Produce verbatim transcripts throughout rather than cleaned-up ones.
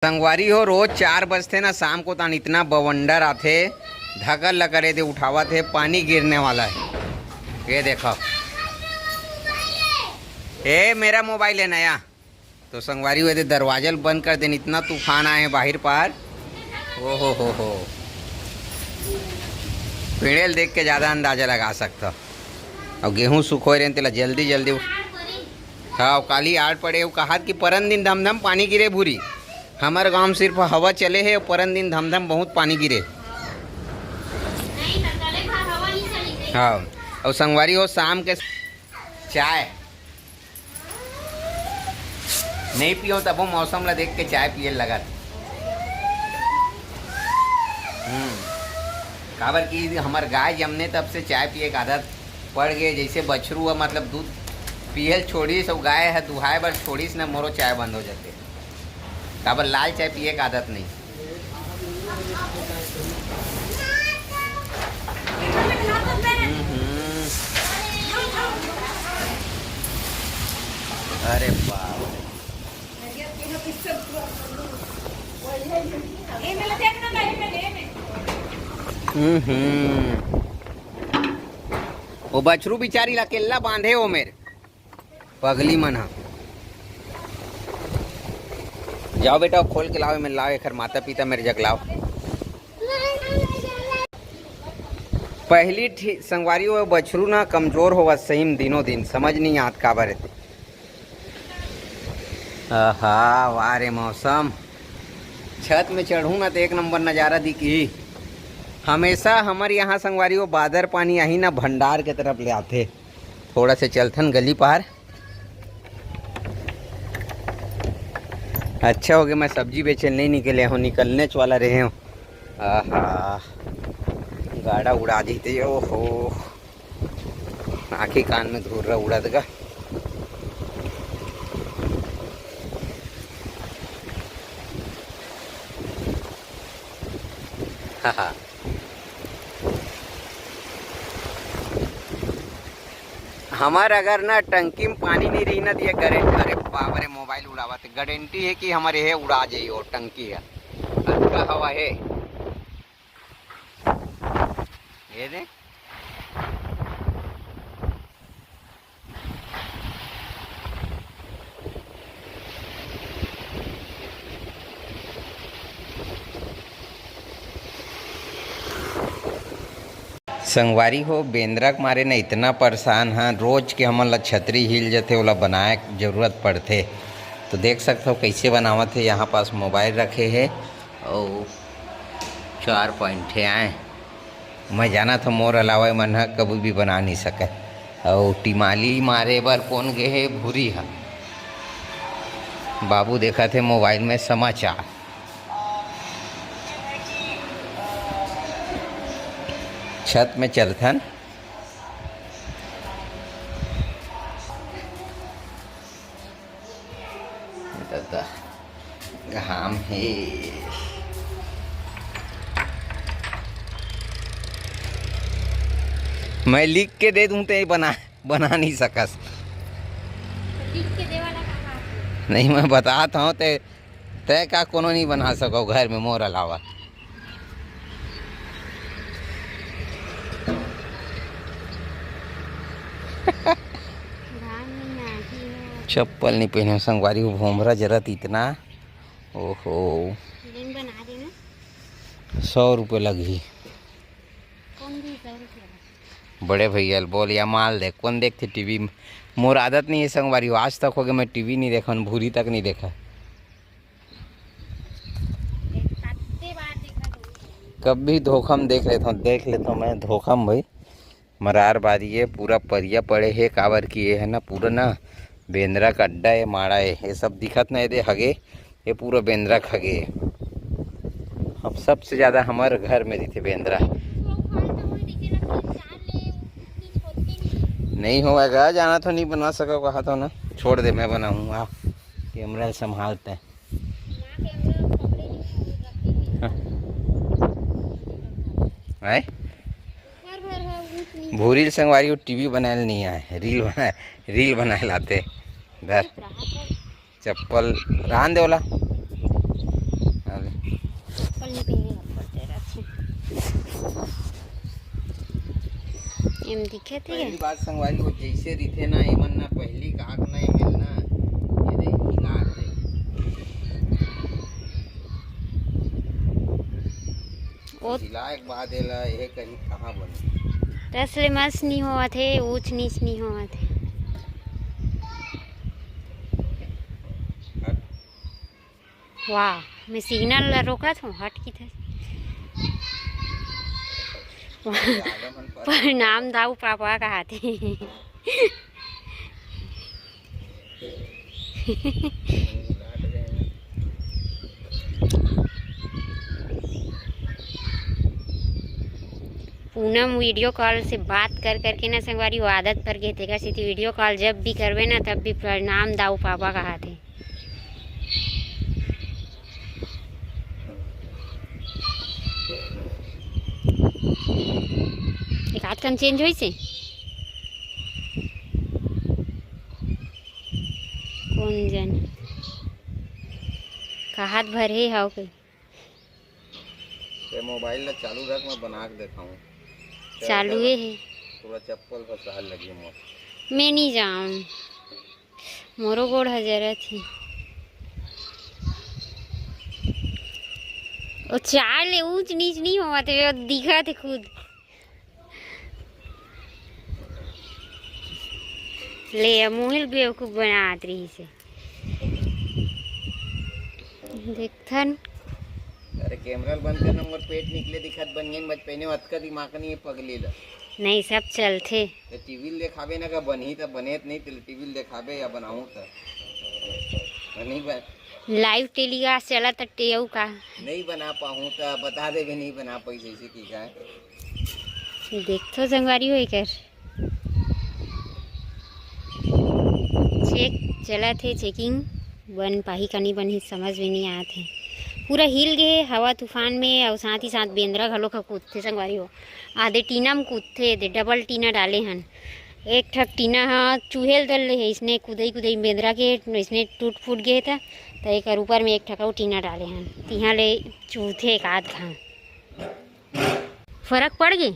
संगवारी हो, रोज चार बजथे ना शाम को, तान इतना बवंडर आथे, धकर लकर एदे उठावत हे, पानी गिरने वाला है। ये देखो, ए मेरा मोबाइल है नया। तो संगवारी हो, एदे दरवाजा ल बंद कर देन, इतना तूफान आए हे बाहिर पार। ओ हो हो हो, पेड़े ल देख के ज्यादा अंदाजा लगा सकथव। अउ गेहूं सुखोय रेन, तेला जल्दी जल्दी उठ-, हाँ, काली आड़ पड़े, वो कहात कि परन दिन धमधम पानी गिरे भूरी। हमर गांव सिर्फ हवा चले हे, परन दिन धमधम बहुत पानी गिरे। हाँ, अउ संगवारी हो, शाम के चाय नहीं पियो, तबो मौसम ला देख के चाय पिए लगत। हम्म, काबर कि हमर गाय जमने तब से चाय पिए के आदत पड़ गए। जैसे बछरू ह, मतलब, दूध पियल छोड़िस अउ गाय ह दुहाए बर छोड़िस न, मोरो चाय बंद हो जाथे। काबर लाल चाय पिए के आदत नहीं। हम्म, हम्म। अरे बाप रे। हम्म, हम्म। वो बछरू बिचारी ला अकेल्ला बांधे हो मेर पगली मन ह। जाओ बेटा, खोल के लाओ, मैं लाओ, एखर माता पिता मेरे जग लाओ। पहली ठी-, संगवारी हो, बछरू ना कमजोर होवत सही में दिनों दिन, समझ नहीं आत काबर हे। आहा, वाह रे मौसम। छत में चढ़ू ना तो एक नंबर नजारा दिखी। हमेशा हमर यहाँ संगवारी हो, बादर पानी आही ना, भंडार के तरफ ले आथे। थोड़ा से चलथन गली पार। अच्छा हो गया, मैं सब्जी बेचे नहीं निकले हूँ, निकलने च वाला रहे हूँ। आहा, गाड़ा उड़ा दी थे, ओहो, आँखी कान में धूर रहा उड़ा देगा। हाँ, हाँ। हमर अगर ना टंकी में पानी नहीं रही ना, तो ये गारंटी, अरे बाप रे, मोबाइल उड़ावत हे, गारंटी है कि हमर ये उड़ा जाइए वो टंकी है। अतका हवा है। ये दे। संगवारी हो, बेंदरा के मारे न इतना परेशान हन, रोज के हमन ला छतरी हिल जथे, ओला बनाए के जरूरत पड़थे। तो देख सकथव कइसे बनावत हे, यहाँ पास मोबाइल रखे हे अउ चार पॉइंट हे आए। मैं जानत हव मोर अलावा ए मन ह कभी भी बना नहीं सकय। अउ टिमाली मारे बर कोन गे हे? भूरी ह। बाबू देखत हे मोबाइल में समाचार। छत में चलथन। दादा, घाम हे। मैं लिख के दे दूं, ते बना, बना नहीं सकस। लिख के दे वाला कहाँ है? नहीं, मैं बतात हूँ, ते, ते का कोनो नहीं बना सको घर में मोर अलावा। धान में नाटी है। चप्पल नहीं पहने संगवारी, वो भोमरा जरत इतना। ओहो। दिन बना देना। सौ रुपये लगही। कौन भी सौ रुपये? बड़े भैया ल बोल या माल दे, कौन देखथे टीवी में? मोर आदत नहीं है संगवारी, आज तक हो गया मैं टीवी नहीं देखा, भूरी तक नहीं देखा। कभी धोखा में देख लेता हूँ, देख लेता हूँ मैं धोखा में भाई। मरार बारी ये पूरा परिया पड़े हे, काबर कि ये है ना पूरा ना बेंदरा का अड्डा है, माड़ा है, ये सब दिखत ना, ये दे हगे, ये पूरा बेंदरा खगे। हम सबसे ज्यादा हमारे घर में रहिथे बेंदरा। नहीं होगा, जाना तो नहीं बना सका, कहा तो ना, छोड़ दे, मैं बनाऊंगा, कैमरा संभालते हैं। आय? भूरी संगवारी वो टीवी बनाए नहीं आए, रील बनाए, रील बनाए लाते। धर। चप्पल रान दे वाला। चप्पल नहीं पहने, चप्पल तेरा एम दिखे थे। पहली बात संगवारी, वो जैसे रिथे ना, एमन ना पहली काक ना, एमन ना, ये दे, हिला दे। ओ। हिलाए के बाद एला, ये कहीं कहाँ बने? तस ले मस नहीं होवत हे, ऊंच नीच नहीं होवत हे। हट। वाह, मैं सिग्नल ला रोकत हूँ, हट की थे। प्रणाम दाऊ पापा कहाथे। पूनम वीडियो कॉल से बात कर करके ना संगवारी वो आदत पर गे, तेकर सेती वीडियो कॉल जब भी करबे ना तब भी प्रणाम दाऊ पापा कहाथे। एक आध कन चेंज होइसे। कौन जाने कहात भर हे हाव के। ये मोबाइल ला चालू रख, मैं बना के देखाऊं। चालू हे। पूरा चप्पल फसाल लगी मोर। मैं नहीं जाऊं। मोरो गोड़ ह जरत हे। ओ चाल ले ऊंच नीच नहीं होवत हे, वो दिखत हे खुद। ले, अब मुहिल बेवकूफ बनात रहिस हे। देखथन। अरे कैमरा ल बंद करना, मोर पेट निकले दिखत बन गेन, बच पहने अतका दिमाग नहीं है पगली ला। नहीं, सब चलथे। तो टीवी ल देखाबे ना का बनही, त बने त नहीं, तेल टीवी ल देखाबे या बनाऊं त। नहीं बन- लाइव टेलीकास्ट चलत अट्टे अउ का? नहीं बना पाहूं त बता देबे, नहीं बना पाई जैसे कि का। देखथो संगवारी हो एकर। चेक चलत हे, चेकिंग बन पाही का नहीं बनही समझ में नहीं आत हे। पूरा हिल गे हे हवा तूफान में, अउ साथ ही साथ बेंदरा घलो का कूदथे संगवारी हो। आधे टीना में कूदथे, दे डबल टीना डाले हन। एक ठक टीना ह चूहेल दल ले हे, इसने कुदई कुदई बेंदरा के इसने टूट फूट गे हे त, त एकर ऊपर में एक ठक अउ टीना डाले हन, तिहां ले चूहथे एक आध घांव। फरक पड़ गे?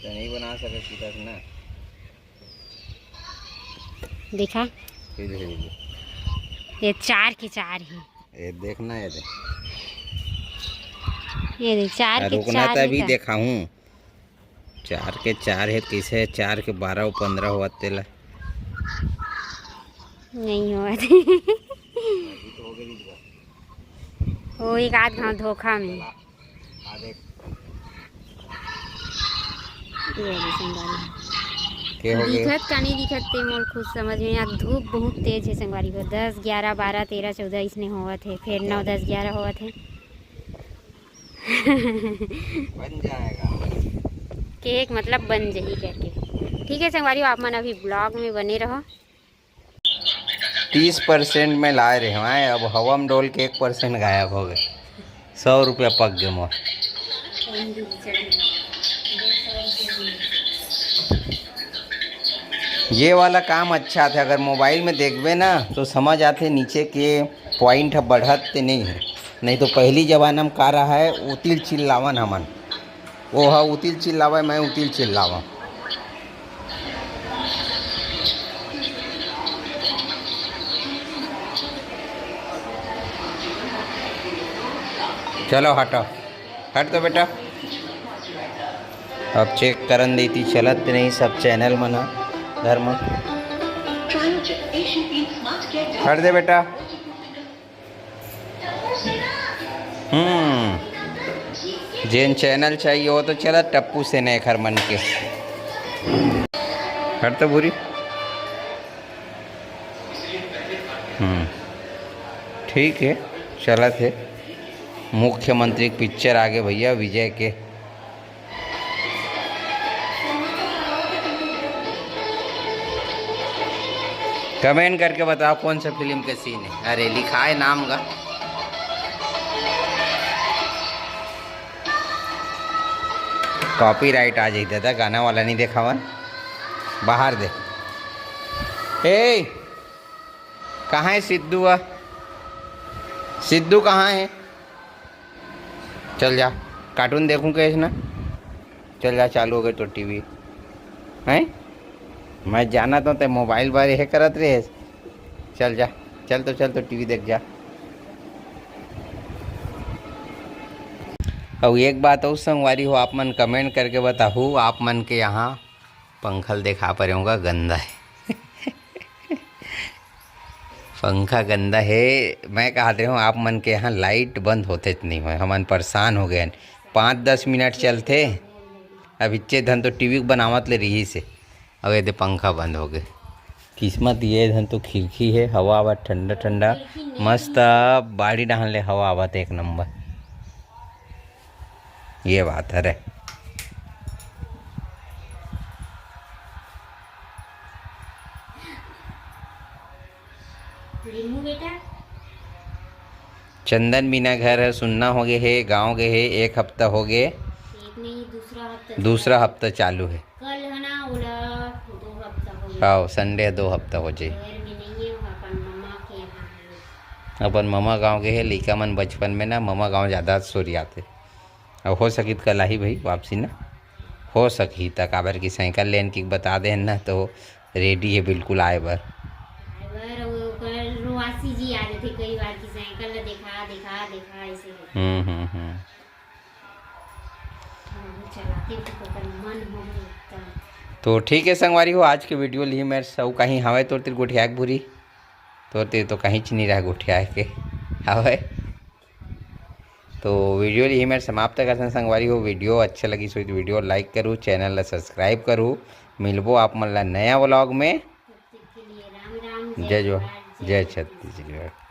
तो नहीं बना सके सीधा से ना। देखा? ये देख लीजिए। ये चार के चार हे। ये देखना, ये देख। ये देख, चार आ, के रुकना चार हे तभी का? देखाऊं। चार के चार हे, कैसे चार के बारह अउ पंद्रह होवत तेला? नहीं होवत। वो एक आध घांव धोखा में। ये वाली संगवारी। के हो गए? दिखत का नहीं दिखत ते मोर खुद समझ में। आज धूप बहुत तेज हे संगवारी हो। दस, ग्यारह, बारह, तेरह, चौदह इसने होवत हे, फिर नौ, दस, ग्यारह होवत हे। बन जाएगा। केक मतलब बन जही करके। ठीक है संगवारी हो, आप मन अभी ब्लॉग में बने रहो। तीस परसेंट में लाए रहे हवं, अब हवा में डोल के एक परसेंट गायब हो गए। सौ रुपया पक गए मोर। ये वाला काम अच्छा थे, अगर मोबाइल में देखबे ना तो समझ आथे नीचे के पॉइंट ह बढ़त ते नहीं है, नहीं तो पहली जमाना में का रहा है, उतिल चिल्लावन हमन। वो ह उतिल चिल्लावे, मैं उतिल चिल्लावा। चलो हटो, हट तो बेटा। अब चेक करन देती चलत नहीं सब चैनल मन ह धर्म। हट दे बेटा। हम्म, जेन चैनल चाहिए वो तो चला टप्पू सेन एखर मन के। हट तो बुरी। हम्म, ठीक है, चलत हे। मुख्यमंत्री के पिक्चर आगे भैया विजय के। कमेंट करके बताओ कौन सा फिल्म के सीन है। अरे लिखा है नाम का। कॉपीराइट आ जाई दादा, गाना वाला नहीं देखावन। बाहर दे। ए, कहाँ है सिद्धू? आ, सिद्धू कहाँ है? चल जा, कार्टून देखूं कहेस ना। चल जा, चालू हो गए तो टीवी। हैं? मैं जाना तो ते मोबाइल बार ये करत रहे। चल जा, चल तो, चल तो टीवी देख जा। अउ एक बात अउ संगवारी हो, आप मन कमेंट करके बताहू, आप मन के यहाँ पंखा ल देखा परे होगा, गंदा है। पंखा गंदा है। मैं कहत रहे हूँ, आप मन के यहाँ लाइट बंद होते नहीं होय, हमन परेशान हो गए हन। पाँच दस मिनट चलते, अब इच्चे धन तो टीवी बनावत ले रही से, अब ये दे पंखा बंद हो गए। किस्मत ये धन तो खिड़की है, हवा आवत ठंडा ठंडा, मस्त बाड़ी डहान ले हवा आवत एक नंबर। ये बात है रे। रिमू बेटा। चंदन बिना घर हर सुन्ना हो गए हे, गाँव गए हे, एक हफ्ता हो गए। एक नहीं, दूसरा हफ्ता दूसरा हफ्ता चालू है। कल है ना, ओला दो हफ्ता हो गया। हाँ, संडे दो हफ्ता हो जाए। घर में नहीं है, वो अपन ममा के यहाँ है। अपन ममा गाँव गए हे, लइका मन बचपन में ना ममा गाँव ज़्यादा सोरियाते। अब हो सकित कल आही भाई वापसी ना, हो सकही त, काबर कि साइकिल लेन के बता दे ना, तो रेडी है बिल्कुल आए बर। आए बर, वो ओकर रोआसी जी आ जाथे कई बार कि साइकिल ला देखा, देखा, देखा, ऐसे करके। हम्म, हम्म, हम्म। हाँ, वो चलाते भी तो ओकर मन हो गए एकदम। तो ठीक है संगवारी हो, आज के वीडियो ली मैं सब कहीं हवे तोर तिर गोठिया के भूरी, तोर तिर तो कहीं नहीं रहा गोठिया के हवे। तो वीडियो यही मैं समाप्त करथन संगवारी हो। वीडियो अच्छा लगी सो तो वीडियो लाइक करू, चैनल ला सब्सक्राइब करू। मिलबो आप मन ला नया व्लॉग में। तब तक के लिए राम राम, जय जय जोहार, जोहार, जय जय छत्तीसगढ़। छत्तीसगढ़।